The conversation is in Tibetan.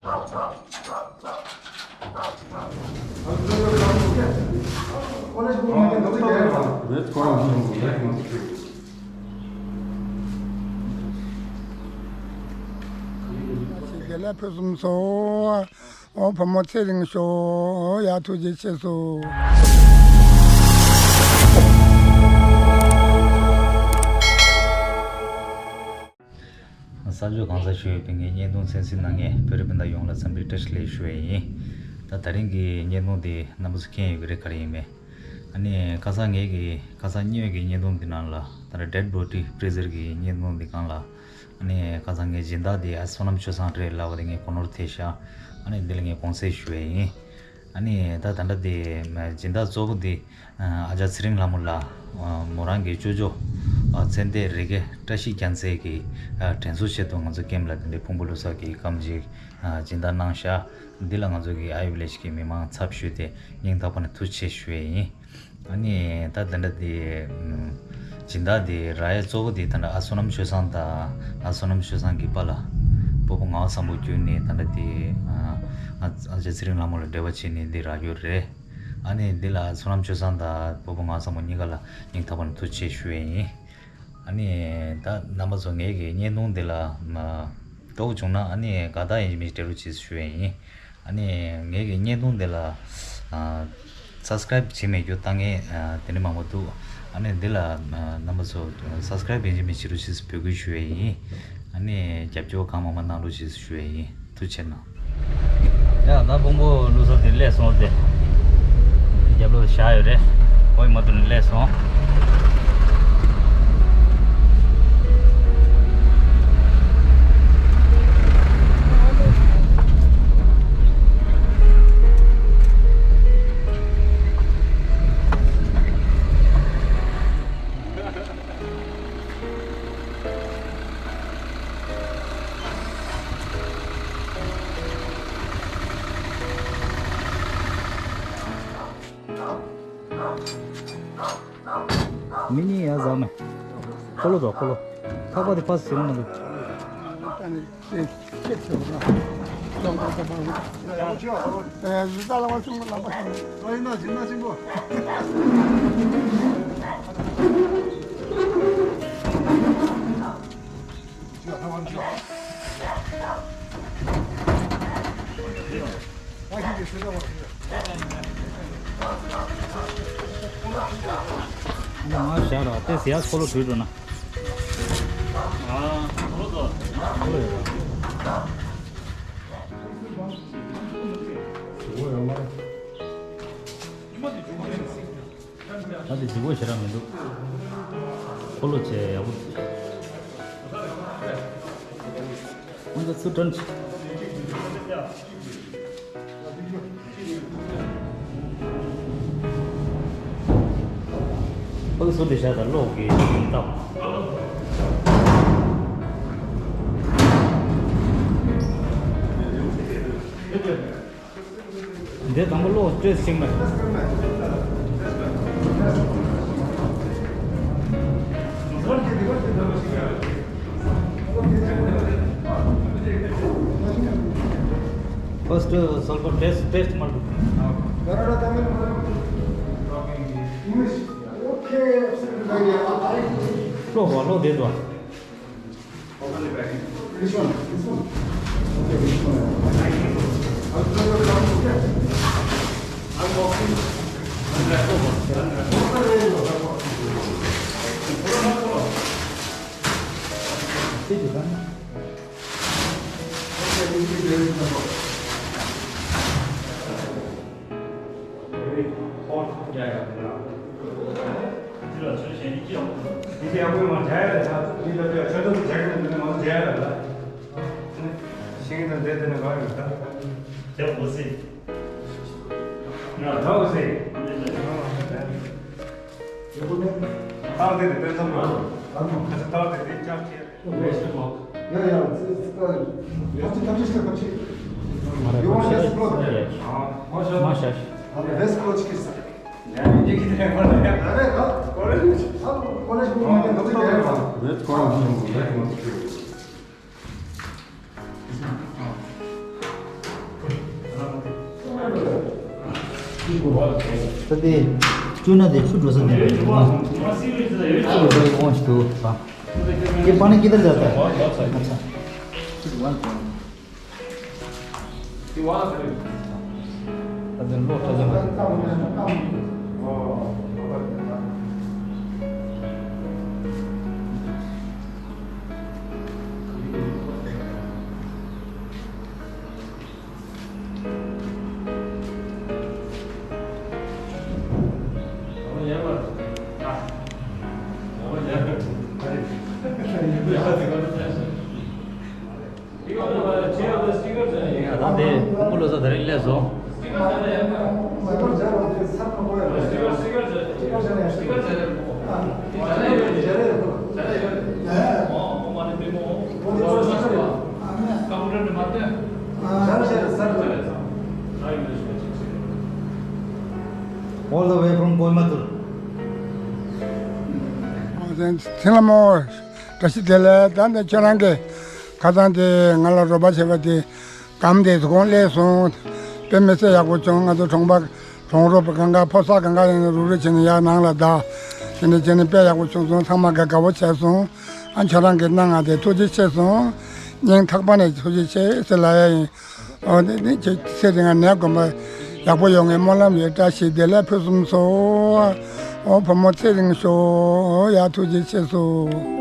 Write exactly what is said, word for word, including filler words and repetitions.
དགེ་ལེགས་ཕུན་སུམ་ཚོགས། འོ་བུ་མོ་ཚེ་རིང་ཤོག་ཡ། ཐུགས་རྗེ་ཆེ་སོ། གསར་འགྱུར་གང་ག་ཞུ་ཡོད་པའི་ངའི་བརྙན་ཐུང་གསན་གཟིགས་གནང་མཁན་བོད་རིགས་སྤུན་ཟླ་ཡོངས་ལ་འཚམས་འདྲི་བཀྲ་ཤིས་བདེ་ལེགས་ཞུ་བ་ཡིན། ད་ད་རིང་གི་བརྙན་ཐུང་འདི་རྣམ་པ་ཚོ་མཁྱེན་ཡོད་ཀྱི་རེད། ག་རེ་ཡིན་མིན། ཨ་ནི་ཁ་སང་ངེད་ཀྱི་ཁ་སང་གཉིས་ཡོད་ཀྱི་བརྙན་ཐུང་འདི་ནང་ལ་ད་ལྟ་Dead Body Preserve གི་བརྙན་ཐུང་འདི་སྒང་ལ། ཨ་ནི་ཁ་སང་ངའི་སྦྱིན་བདག་དེ་ཨ་བསོད་ནམས་ཆོས་བཟང་རེད་ལབ་པ་དེ་ངས་གོ་ནོར་ཐེབས་ཤག་ཨ་ནི་འདི་ལ་ངས་དགོངས་སེལ་ཞུ་ཡས་ཡིན། ཨ་ནི་ད་ད་ལྟ་དེ་སྦྱིན་བདག་གཙོ་བོ་དེ་ཨ་ཅག་ཚེ་རིང་ལྷ་མོ་ལགས། མོ་རང་གི་ཅོ་ཅོ་ཚེ་འདས་རི་རྒྱལ་བཀྲ་ཤིས་རྒྱལ་མཚན་གྱི་དྲན་གསོ་ཆེད་དུ་ང་ཚོ་ཀེམ་ལ་དེ་འདྲའི་ཕུང་པོ་བླུགས་ས་གི་སྐམ་ཅིག་སྦྱིན་བདག་གནང་ཤག་འདི་ལ་ང་ཚོ་གི་ཨ་ཡུ་ལེ་ཤི་གི་མི་མང་ཚབ་ཞུས་ཏེ་སྙིང་ཐག་པ་ནས་ཐུགས་རྗེ་ཆེ་ཞུ་ཡས་ཡིན། ཨ་ནི་ད་དེ་འདྲ་དེ་སྦྱིན་བདག་དེ་རག་ཡ་གཙོ་བོ་དེ་ད་ལྟ་ཨ་བསོད་ནམས་ཆོས་བཟང་དང་ཨ་བསོད་ནམས་ཆོས་བཟང་གི་པཱ་ལགས་སྤོ་བོ་ངག་དབང་བཟང་པོ་བརྒྱུད་ནས་ད་ལྟ་དེ་ཨ་ཨ་ཅག་ཚེ་རིང་ལྷ་མོ་ལ་འབྲེལ་བ་བྱས་ནས་འདི་རག་ཡོད་རེད། ཨ་ནི་འདི་ལ་བསོད་ནམས་ཆོས་བཟང་དང་སྤོ་བོ་ངག་དབང་བཟང་པོ་གཉིས་ཀ་ལ་སྙིང་ཐག་པ་ནས་ཐུགས་རྗེ་ཆེ་ཞུ་ཡས་ཡིན། ཨ་ནི་ད་རྣམ་པ་ཚོ་ངེད་ཀྱི་བརྙན་ཐུང་འདི་ལ་མ་སྤྲོ་བོ་བྱུང་ན་ཨ་ནི་དགའ་རྟགས་ཡིན་གཅིག་མིན་གཅིག་སྤྲད་རོགས་བྱེད་ཞུ་ཡས་ཡིན། ཨ་ནི་ངེད་ཀྱི་བརྙན་ཐུང་འདི་ལ་ཨ་སབ་སི་ཀ་རེབ་བྱེད་མེད་རྒྱུ་ལྟ་མཁན་ཨ་དེ་འདྲ་མང་པོ་འདུག་ཨ་ནི་འདི་ལ་ཨ་རྣམ་པ་ཚོ་སབ་སི་ཀ་རེབ་ཡིན་གཅིག་མིན་གཅིག་བྱེད་རོགས་བྱེད་ཟེར་འབོད་སྐུལ་ཞུ་ཡས་ཡིན། ཨ་ནི་རྒྱབ་སྐྱོར་གང་མང་མང་གནང་རོགས་བྱེད་ཟེར་ཞུ་ཡས་ཡིན། ཐུགས་རྗེ་གནང་། ཡ་ད་ཕུང་པོ་བླུགས་ས་དེ་སླེབས་སོང་སྟེ། རྒྱབ་ལོགས་བཞག་ཡོད་རེད། ཁོ་ཡི་མ་ཐུག་ནས་སླེབས་སོང་། མི་གཉིས་ཡར་འཛེགས་མེད། འཁོར་ལོ་དང་འཁོར་ལོ། ཐག་པ་དེ་ཕར་ཟིན་མི་འདུག་ང་བཞག་ར་དེ་ཟེར་ཡ་འཁོར་ལོ་བྲུས་འགྲོ་ན། ཨ། འཁོར་ལོ་དང་། འཁོར་ལོ་ཡོད་ར། ད་དེ་ལྗིད་པོ་ཞེ་དྲག་མི་འདུག་འཁོར་ལོ་བྱས་ཡག་པོ། ང་ཚོ་ཚུར་དྲན་ཅིག་འཁོར་ལོ་ཟུར་དེ་བཞག་དང་གློག་གི་བཏབ། འདི་དང་པོ་གློག་སྤྲད་ཤིང་མེད། First, uh, sulfur test, test मार दो। English। Okay, absolutely right. लो, लो, दे दो। Open the package. This one, this one. Okay, this one. I'll throw your gun, okay? I'm walking. Unwrap, unwrap. Open the window. Sit down. Okay, you will be there in the box. ཡ་ཡ། ཐབས་ཤེས་ཐབས་ཤེས་ཐབས་ཤེས། You want vest cloth? མ་ཤ། Vest cloth ཀྱིས། ཡ་ཡ། ཡ་རེད་ད། ཀོ་ལེ་ཇི་ཀོ་ལེ་ཇི་མ་ཡིན་ན་ང་ཚོ་རྒྱ་ཡོད་རེད། Red column. Red column. ད་དེ་བཅུག་ན་དེ་ཆུ་འགྲོ་ས་མེད་པས། ཆུ་འགྲོ་ས་དབང་ཞིག་འདུག་ཨ། ये पानी किधर जाता है? अच्छा। ད་དེ་ཕུང་པོ་ལོ་ས་དེ་རིང་སླེབས་སོང་། All the way from Coimbatore. ཨ། ཚེ་ལྷ་མོ། བཀྲ་ཤིས་བདེ་ལེགས། ད་ནི་ཁྱེད་རང་གི་ཁ་སང་དེ་ང་ལ་རོགས་པ་བྱས་པ་དེ་གམ་དེ་དུ་གོང་སླེབས་སོང་། དཔེ་མི་སྲིད་ཡག་པོ་བྱུང་། ང་ཚོ་གྲོང་པ་གྲོང་རོགས་པ་གང་ག་ཕོ་གསར་གང་ག་ཡིན་ན་རུག་རུག་བྱས་ནས་ཡར་ནང་ལ་བདའ། དེ་འདྲ་བྱས་ནས་དཔེ་ཡག་པོ་བྱུང་སོང་། ཚང་མ་དགའ་དགའ་བོ་བྱས་སོང་། ཨ། ཁྱེད་རང་གིས་གནང་བ་དེ་ཐུགས་རྗེ་ཆེ་སོང་། སྙིང་ཐག་པ་ནས་ཐུགས་རྗེ་ཆེ་ཟེར་ལབ་ཡ་ཡིན། ཨོ། དེ་ནི་ཁྱེད་ཚེ་རིང་ང་ནད་དགོངས་པ་ཡག་པོ་ཡོང་བའི་སྨོན་ལམ་ཡོད། བཀྲ་ཤིས་བདེ་ལེགས་ཕུན་སུམ་ཚོགས། ཨོ། བུ་མོ་ཚེ་རིང་ཤོག་ཡ། ཐུགས་རྗེ་ཆེ་སོང་།